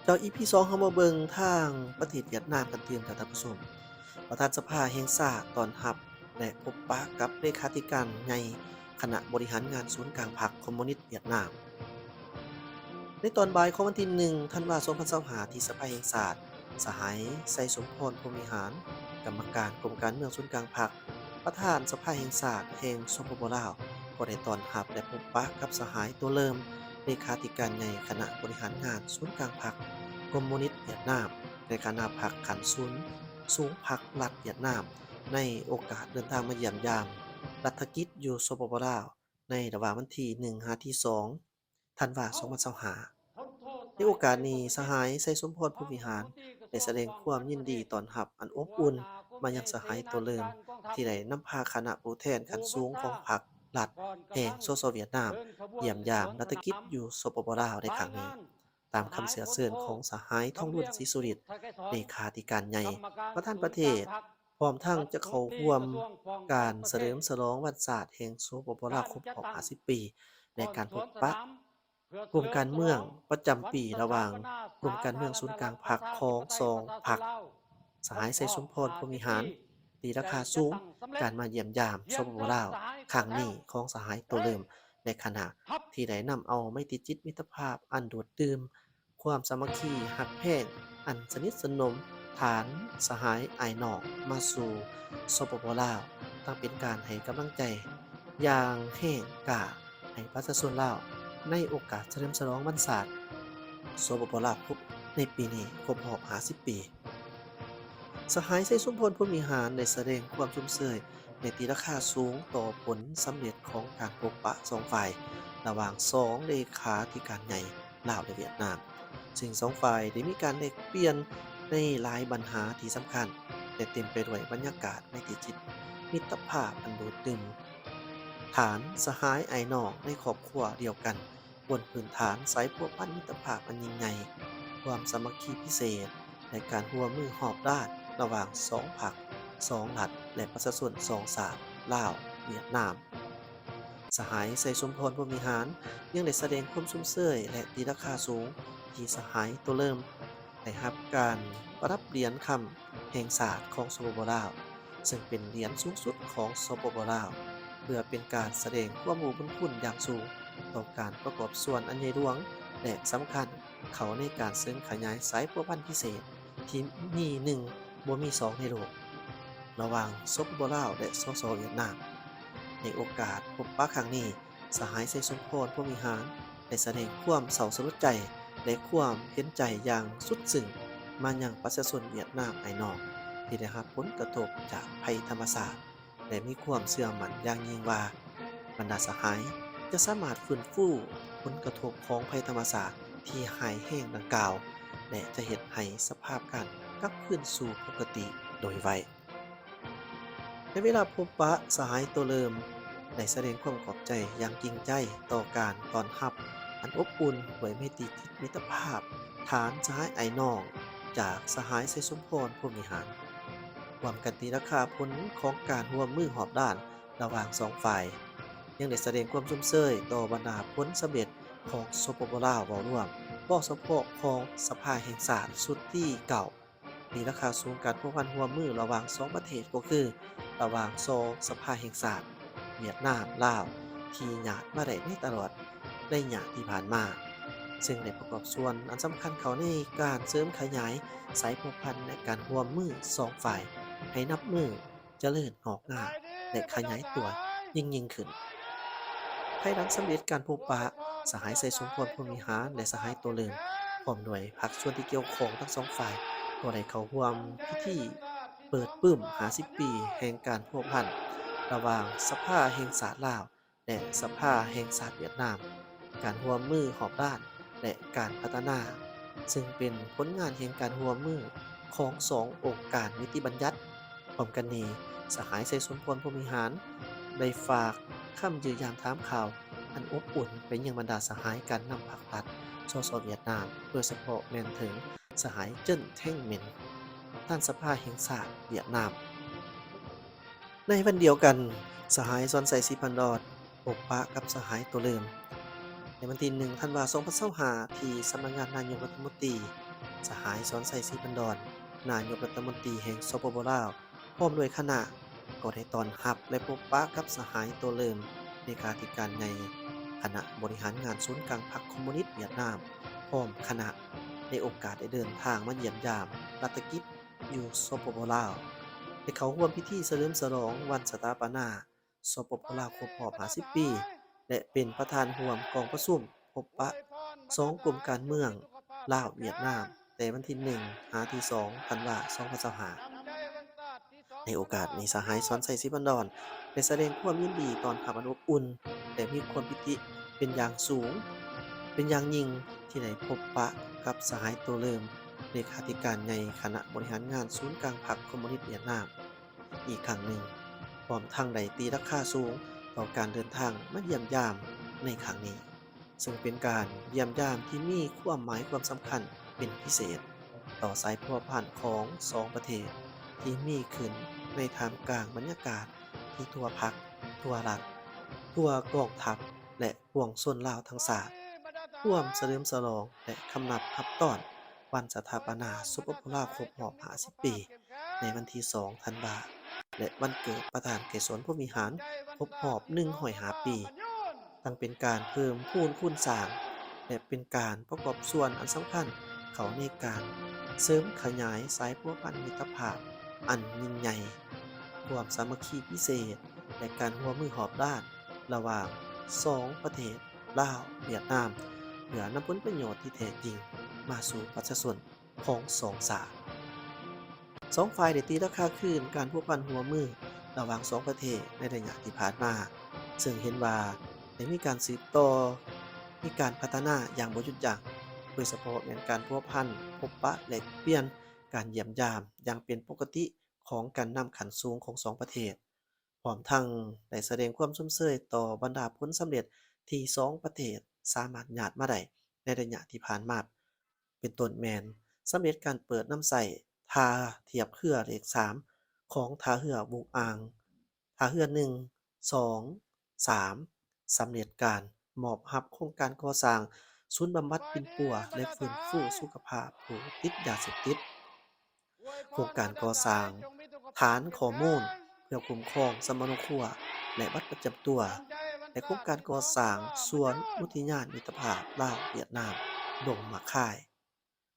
ເຈົ້າ ອີພີສອງ ເຮົາມາເບິ່ງທາງປະເທດຫວຽດນາມກັນຕື່ມ ທ່ານຜູ້ຊົມ. ປະທານສະພາແຫ່ງຊາດຕ້ອນຮັບ ແລະ ພົບປະກັບເລຂາທິການໃຫຍ່ຄະນະບໍລິຫານງານສູນກາງພັກຄອມມູນິດຫວຽດນາມ. ໃນຕອນບ່າຍຂອງວັນທີໜຶ່ງ ທັນວາ ສອງພັນຊາວຫ້າ ທີ່ສະພາແຫ່ງຊາດ, ສະຫາຍ ໄຊສົມພອນ ພົມວິຫານ ກຳມະການກົມການເມືອງສູນກາງພັກ, ປະທານສະພາແຫ່ງຊາດແຫ່ງ ສປປ ລາວ ກໍໄດ້ຕ້ອນຮັບ ແລະ ພົບປະກັບສະຫາຍ ໂຕເລີມ ເລຂາທິການໃຫຍ່ຄະນະບໍລິຫານງານສູນກາງພັກຄອມມູນິດຫວຽດນາມ ແລະ ຄະນະພັກຂັ້ນສູນສູງພັກລັດຫວຽດນາມ ໃນໂອກາດເດີນທາງມາຢ້ຽມຢາມລັດຖະກິດຢູ່ ສປປ ລາວ ໃນລະຫວ່າງວັນທີໜຶ່ງ ຫາ ທີສອງ ທັນວາ ສອງພັນຊາວຫ້າ. ໃນໂອກາດນີ້, ສະຫາຍ ໄຊສົມພອນ ພົມວິຫານ ໄດ້ສະແດງຄວາມຍິນດີຕ້ອນຮັບອັນອົບອຸ່ນມາຍັງສະຫາຍ ໂຕເລີມ ທີ່ໄດ້ນຳພາຄະນະຜູ້ແທນຂັ້ນສູງຂອງພັກລັດແຫ່ງ ສສ ຫວຽດນາມ ຢ້ຽມຢາມລັດຖະກິດຢູ່ ສປປ ລາວ ໃນຄັ້ງນີ້. ຕາມຄຳເຊື້ອເຊີນຂອງສະຫາຍ ທອງລຸນ ສີສຸລິດ ເລຂາທິການໃຫຍ່ ປະທານປະເທດ ພ້ອມທັງຈະເຂົ້າຮ່ວມການສະເຫຼີມສະຫຼອງວັນຊາດແຫ່ງ ສປປ ລາວ ຄົບຮອບຫ້າສິບປີ ແລະ ການພົບປະກົມການເມືອງປະຈຳປີລະຫວ່າງກົມການເມືອງສູນກາງພັກຂອງສອງພັກ. ສະຫາຍ ໄຊສົມພອນ ພົມວິຫານ ຕີລາຄາສູງການມາຢ້ຽມຢາມ ສປປ ລາວ ຄັ້ງນີ້ຂອງສະຫາຍ ໂຕເລີມ ແລະ ຄະນະ ທີ່ໄດ້ນຳເອົາໄມຕີຈິດມິດຕະພາບອັນດູດດື່ມ ຄວາມສາມັກຄີຮັກແພງອັນສະໜິດສະໜົມ ຖານສະຫາຍອ້າຍນ້ອງມາສູ່ ສປປ ລາວ ທັງເປັນການໃຫ້ກຳລັງໃຈຢ່າງແຮງກ້າໃຫ້ປະຊາຊົນລາວ ໃນໂອກາດສະເຫຼີມສະຫຼອງວັນຊາດ ສປປ ລາວ ຄົບ ໃນປີນີ້ຄົບຮອບຫ້າສິບປີ. ສະຫາຍ ໄຊສົມພອນ ພົມວິຫານ ໄດ້ສະແດງຄວາມຊົມເຊີຍ ແລະ ຕີລາຄາສູງຕໍ່ຜົນສຳເລັດຂອງການພົບປະສອງຝ່າຍ ລະຫວ່າງສອງເລຂາທິການໃຫຍ່ລາວ ແລະ ຫວຽດນາມ, ຊຶ່ງສອງຝ່າຍໄດ້ມີການແລກປ່ຽນໃນຫຼາຍບັນຫາທີ່ສຳຄັນ ແລະ ເຕັມໄປດ້ວຍບັນຍາກາດໄມຕີຈິດມິດຕະພາບອັນດູດດື່ມ. ຖານສະຫາຍອ້າຍນ້ອງໃນຄອບຄົວດຽວກັນ ບົນພື້ນຖານສາຍພົວພັນມິດຕະພາບອັນຍິ່ງໃຫຍ່, ຄວາມສາມັກຄີພິເສດ ແລະ ການຮ່ວມມືຮອບດ້ານລະຫວ່າງສອງພັກ, ສອງລັດ ແລະ ປະຊາຊົນສອງຊາດ ລາວ-ຫວຽດນາມ. ສະຫາຍ ໄຊສົມພອນ ພົມວິຫານ ຍັງໄດ້ສະແດງຄວາມຊົມເຊີຍ ແລະ ຕີລາຄາສູງທີ່ສະຫາຍ ໂຕເລີມ ໄດ້ຮັບການປະດັບຫຼຽນຄຳແຫ່ງຊາດຂອງ ສປປ ລາວ ເຊິ່ງເປັນຫຼຽນສູງສຸດຂອງ ສປປ ລາວ ເພື່ອເປັນການສະແດງຄວາມຮູ້ບຸນຄຸນຢ່າງສູງຕໍ່ການປະກອບສ່ວນອັນໃຫຍ່ຫຼວງ ແລະ ສຳຄັນເຂົ້າໃນການເສີມຂະຫຍາຍສາຍພົວພັນພິເສດທີ່ມີໜຶ່ງບໍ່ມີສອງໃນໂລກ ລະຫວ່າງ ສປປ ລາວ ແລະ ສສ ຫວຽດນາມ. ໃນໂອກາດພົບປະຄັ້ງນີ້, ສະຫາຍ ໄຊສົມພອນ ພົມວິຫານ ໄດ້ສະແດງຄວາມເສົ້າສະຫຼົດໃຈ ແລະ ຄວາມເຫັນໃຈຢ່າງສຸດຊຶ້ງມາຍັງປະຊາຊົນຫວຽດນາມອ້າຍນ້ອງ ທີ່ໄດ້ຮັບຜົນກະທົບຈາກໄພທຳມະຊາດ ແລະ ມີຄວາມເຊື່ອໝັ້ນຢ່າງຍິ່ງວ່າ ບັນດາສະຫາຍຈະສາມາດຟື້ນຟູຜົນກະທົບຂອງໄພທຳມະຊາດທີ່ຮ້າຍແຮງດັ່ງກ່າວ ແລະ ຈະເຮັດໃຫ້ສະພາບການກັບຄືນສູ່ປົກກະຕິໂດຍໄວ. ໃນເວລາພົບປະ, ສະຫາຍ ໂຕເລີມ ໄດ້ສະແດງຄວາມຂອບໃຈຢ່າງຈິງໃຈຕໍ່ການຕ້ອນຮັບອັນອົບອຸ່ນດ້ວຍໄມຕີຈິດມິດຕະພາບ ຖານສະຫາຍອ້າຍນ້ອງຈາກສະຫາຍ ໄຊສົມພອນ ພົມວິຫານ. ຮ່ວມກັນຕີລາຄາຜົນຂອງການຮ່ວມມືຮອບດ້ານລະຫວ່າງສອງຝ່າຍ, ຍັງໄດ້ສະແດງຄວາມຊົມເຊີຍຕໍ່ບັນດາຜົນສຳເລັດຂອງ ສປປ ລາວ ເວົ້າລວມ, ເວົ້າສະເພາະຂອງສະພາແຫ່ງຊາດຊຸດທີເກົ້າ. ຕີລາຄາສູງການພົວພັນຮ່ວມມືລະຫວ່າງສອງປະເທດ ກໍຄືລະຫວ່າງສອງສະພາແຫ່ງຊາດ ຫວຽດນາມ ລາວ ທີ່ຍາດມາໄດ້ໃນຕະຫຼອດໄລຍະທີ່ຜ່ານມາ, ເຊິ່ງໄດ້ປະກອບສ່ວນອັນສຳຄັນເຂົ້າໃນການເສີມຂະຫຍາຍສາຍພົວພັນ ແລະ ການຮ່ວມມືສອງຝ່າຍໃຫ້ນັບມື້ ຈະເລີນງອກງາມ ແລະ ຂະຫຍາຍຕົວຍິ່ງໆຂຶ້ນ. ພາຍຫຼັງສຳເລັດການພົບປະ, ສະຫາຍ ໄຊສົມພອນ ພົມວິຫານ ແລະ ສະຫາຍ ໂຕເລີມ ພ້ອມດ້ວຍພາກສ່ວນທີ່ກ່ຽວຂ້ອງທັງສອງຝ່າຍ ກໍໄດ້ເຂົ້າຮ່ວມພິທີເປີດປຶ້ມຫ້າສິບປີແຫ່ງການພົວພັນລະຫວ່າງສະພາແຫ່ງຊາດລາວ ແລະ ສະພາແຫ່ງຊາດຫວຽດນາມ, ການຮ່ວມມືຮອບດ້ານ ແລະ ການພັດທະນາ, ເຊິ່ງເປັນຜົນງານແຫ່ງການຮ່ວມມືຂອງສອງອົງການນິຕິບັນຍັດ. ພ້ອມກັນນີ້, ສະຫາຍ ໄຊສົມພອນ ພົມວິຫານ ໄດ້ຝາກຄຳຢ້ຽມຢາມຖາມຂ່າວອັນອົບອຸ່ນໄປຍັງບັນດາສະຫາຍການນຳພັກລັດ ສສ ຫວຽດນາມ, ໂດຍສະເພາະແມ່ນເຖິງສະຫາຍ ເຈິນ ແທງເໝັນ ປະທານສະພາແຫ່ງຊາດຫວຽດນາມ. ໃນວັນດຽວກັນ, ສະຫາຍ ສອນໄຊ ສີພັນດອນ ພົບປະກັບສະຫາຍ ໂຕເລີມ ໃນວັນທີໜຶ່ງ ທັນວາ ສອງພັນຊາວຫ້າ ທີ່ສຳນັກງານນາຍົກລັດຖະມົນຕີ ສະຫາຍ ສອນໄຊ ສີພັນດອນ ນາຍົກລັດຖະມົນຕີແຫ່ງ ສປປ ລາວ ພ້ອມດ້ວຍຄະນະ ກໍໄດ້ຕ້ອນຮັບ ແລະ ພົບປະກັບສະຫາຍ ໂຕເລີມ ເລຂາທິການໃຫຍ່ຄະນະບໍລິຫານງານສູນກາງພັກຄອມມູນິດຫວຽດນາມ ພ້ອມຄະນະ ໃນໂອກາດໄດ້ເດີນທາງມາຢ້ຽມຢາມລັດຖະກິດຢູ່ ສປປ ລາວ ໄດ້ເຂົ້າຮ່ວມພິທີສະເຫຼີມສະຫຼອງວັນສະຖາປະນາ ສປປ ລາວ ຄົບຮອບຫ້າສິບປີ ແລະ ເປັນປະທານຮ່ວມກອງປະຊຸມພົບປະສອງກົມການເມືອງ ລາວ-ຫວຽດນາມ ແຕ່ວັນທີໜຶ່ງ ຫາ ທີສອງ ທັນວາ ສອງພັນຊາວຫ້າ. ໃນໂອກາດນີ້ ສະຫາຍ ສອນໄຊ ສີພັນດອນ ໄດ້ສະແດງຄວາມຍິນດີຕ້ອນຮັບອັນອົບອຸ່ນ ແລະ ມີຄວາມປີຕິເປັນຢ່າງສູງ ເປັນຢ່າງຍິ່ງ ທີ່ໄດ້ພົບປະກັບສະຫາຍ ໂຕເລີມ ເລຂາທິການໃຫຍ່ຄະນະບໍລິຫານງານສູນກາງພັກຄອມມູນິດຫວຽດນາມ ອີກຄັ້ງໜຶ່ງ, ພ້ອມທັງໄດ້ຕີລາຄາສູງຕໍ່ການເດີນທາງມາຢ້ຽມຢາມໃນຄັ້ງນີ້, ເຊິ່ງເປັນການຢ້ຽມຢາມທີ່ມີຄວາມໝາຍຄວາມສຳຄັນເປັນພິເສດຕໍ່ສາຍພົວພັນຂອງສອງປະເທດ ທີ່ມີຂຶ້ນໃນທ່າມກາງບັນຍາກາດທີ່ທົ່ວພັກ, ທົ່ວລັດ, ທົ່ວກອງທັບ ແລະ ປວງຊົນລາວທັງຊາດ ຮ່ວມສະເຫຼີມສະຫຼອງ ແລະ ຄຳນັບຮັບຕ້ອນ ວັນສະຖາປະນາ ສປປ ລາວ ຄົບຮອບຫ້າສິບປີ ໃນວັນທີສອງ ທັນວາ ແລະ ວັນເກີດປະທານໄກສອນ ພົມວິຫານ ຄົບຮອບໜຶ່ງຮ້ອຍຫ້າປີ, ທັງເປັນການເພີ່ມພູນຄູນສ້າງ ແລະ ເປັນການປະກອບສ່ວນອັນສຳຄັນເຂົ້າໃນການເສີມຂະຫຍາຍສາຍພົວພັນມິດຕະພາບອັນຍິ່ງໃຫຍ່, ຄວາມສາມັກຄີພິເສດ ແລະ ການຮ່ວມມືຮອບດ້ານ ລະຫວ່າງສອງປະເທດ ລາວ-ຫວຽດນາມ ເພື່ອນຳຜົນປະໂຫຍດທີ່ແທ້ຈິງມາສູ່ປະຊາຊົນຂອງສອງຊາດ. ສອງຝ່າຍໄດ້ຕີລາຄາຄືນການພົວພັນຮ່ວມມືລະຫວ່າງສອງປະເທດໃນໄລຍະທີ່ຜ່ານມາ, ເຊິ່ງເຫັນວ່າໄດ້ມີການສືບຕໍ່, ມີການພັດທະນາຢ່າງບໍ່ຢຸດຢັ້ງ, ໂດຍສະເພາະແມ່ນການພົວພັນ, ພົບປະ, ແລກປ່ຽນ, ການຢ້ຽມຢາມຢ່າງເປັນປົກກະຕິຂອງການນຳຂັ້ນສູງຂອງສອງປະເທດ. ພ້ອມທັງໄດ້ສະແດງຄວາມຊົມເຊີຍຕໍ່ບັນດາຜົນສຳເລັດທີ່ສອງປະເທດສາມາດຍາດມາໄດ້ໃນໄລຍະທີ່ຜ່ານມາ, ເປັນຕົ້ນແມ່ນສຳເລັດການເປີດນຳໃຊ້ທ່າທຽບເຮືອເລກສາມຂອງທ່າເຮືອວຸກອ່າງ, ທ່າເຮືອໜຶ່ງ, ສອງ, ສາມ, ສຳເລັດການມອບຮັບໂຄງການກໍ່ສ້າງສູນບຳບັດປິ່ນປົວ ແລະ ຟື້ນຟູສຸຂະພາບຜູ້ຕິດຢາເສບຕິດ. ໂຄງການກໍ່ສ້າງຖານຂໍ້ມູນເພື່ອຄຸ້ມຄອງສຳມະໂນຄົວ ແລະ ບັດປະຈຳຕົວ ແລະ ໂຄງການກໍ່ສ້າງສວນອຸທິຍານມິດຕະພາບລາວ-ຫວຽດນາມ ດົງໝາກຄາຍ.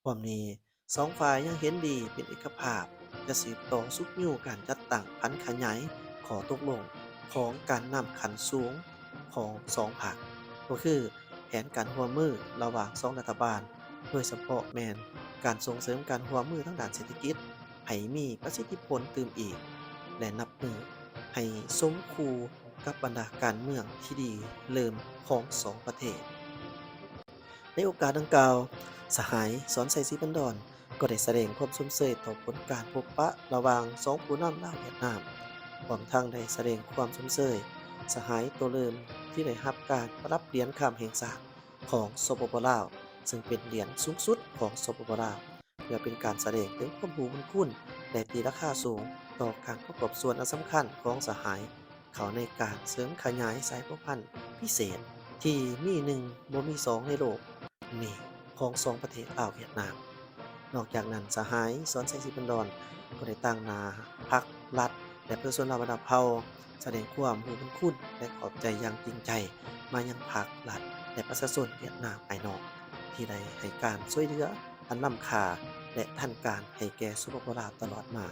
ພ້ອມນີ້, ສອງຝ່າຍຍັງເຫັນດີເປັນເອກະພາບຈະສືບຕໍ່ຊຸກຍູ້ການຈັດຕັ້ງຜັນຂະຫຍາຍຂໍ້ຕົກລົງຂອງການນຳຂັ້ນສູງຂອງສອງພັກ, ກໍຄື ແຜນການຮ່ວມມືລະຫວ່າງສອງລັດຖະບານ, ໂດຍສະເພາະແມ່ນການສົ່ງເສີມການຮ່ວມມືທາງດ້ານເສດຖະກິດໃຫ້ມີປະສິດທິຜົນຕື່ມອີກ ແລະ ນັບມື້ໃຫ້ສົມຄູ່ກັບບັນດາການເມືອງທີ່ດີເລີມຂອງສອງປະເທດ. ໃນໂອກາດດັ່ງກ່າວ, ສະຫາຍ ສອນໄຊ ສີພັນດອນ ກໍໄດ້ສະແດງຄວາມຊົມເຊີຍຕໍ່ຜົນການພົບປະລະຫວ່າງສອງຜູ້ນຳລາວຫວຽດນາມ, ພ້ອມທັງໄດ້ສະແດງຄວາມຊົມເຊີຍສະຫາຍໂຕເລີມທີ່ໄດ້ຮັບການປະດັບຫຼຽນຄຳແຫ່ງຊາດຂອງ ສປປ ລາວ, ເຊິ່ງເປັນຫຼຽນສູງສຸດຂອງ ສປປ ລາວ, ເພື່ອເປັນການສະແດງເຖິງຄວາມຮູ້ບຸນຄຸນ ແລະ ຕີລາຄາສູງຕໍ່ການປະກອບສ່ວນອັນສຳຄັນຂອງສະຫາຍ ເຂົ້າໃນການເສີມຂະຫຍາຍສາຍພົວພັນພິເສດທີ່ມີໜຶ່ງບໍ່ມີສອງໃນໂລກນີ້ຂອງສອງປະເທດລາວຫວຽດນາມ. ນອກຈາກນັ້ນ, ສະຫາຍ ສອນໄຊ ສີພັນດອນ ກໍໄດ້ຕາງໜ້າພັກ, ລັດ ແລະ ປະຊາຊົນລາວບັນດາເຜົ່າ ສະແດງຄວາມຮູ້ບຸນຄຸນ ແລະ ຂອບໃຈຢ່າງຈິງໃຈມາຍັງພັກ, ລັດ ແລະ ປະຊາຊົນຫວຽດນາມພາຍນອກ ທີ່ໄດ້ໃຫ້ການຊ່ວຍເຫຼືອອັນລ້ຳຄ່າ ແລະ ທັນການໃຫ້ແກ່ ສປປ ລາວ ຕະຫຼອດມາ.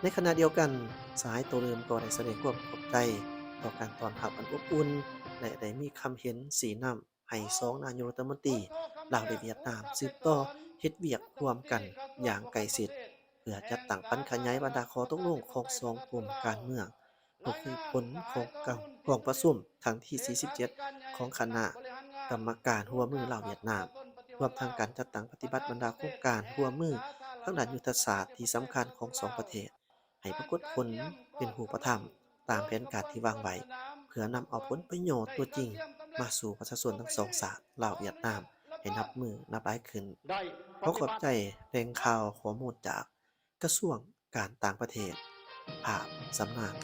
ໃນຂະນະດຽວກັນ, ສະຫາຍໂຕເລີມກໍໄດ້ສະແດງຄວາມຂອບໃຈຕໍ່ການຕ້ອນຮັບອັນອົບອຸ່ນ ແລະ ໄດ້ມີຄຳເຫັນຊີ້ນຳໃຫ້ສອງນາຍົກລັດຖະມົນຕີລາວ ແລະ ຫວຽດນາມ ສືບຕໍ່ເຮັດວຽກຮ່ວມກັນຢ່າງໃກ້ຊິດ ເພື່ອຈັດຕັ້ງຜັນຂະຫຍາຍບັນດາຂໍ້ຕົກລົງຂອງສອງກຸ່ມການເມືອງ ກໍຄືຜົນຂອງກອງປະຊຸມຄັ້ງທີສີ່ສິບເຈັດຂອງຄະນະກຳມະການຮ່ວມມືລາວຫວຽດນາມ, ລວມທັງການຈັດຕັ້ງປະຕິບັດບັນດາໂຄງການຮ່ວມມືທາງດ້ານຍຸດທະສາດທີ່ສຳຄັນຂອງສອງປະເທດ ໃຫ້ປາກົດຜົນເປັນຮູບປະທຳຕາມແຜນການທີ່ວາງໄວ້, ເພື່ອນຳເອົາຜົນປະໂຫຍດຕົວຈິງມາສູ່ປະຊາຊົນທັງສອງຊາດ ລາວ-ຫວຽດນາມ ໃຫ້ນັບມື້ນັບຫຼາຍຂຶ້ນ. ຂໍຂອບໃຈແຫຼ່ງຂ່າວຂໍ້ມູນຈາກ ກະຊວງການຕ່າງປະເທດ, ພາບ ສຳນານ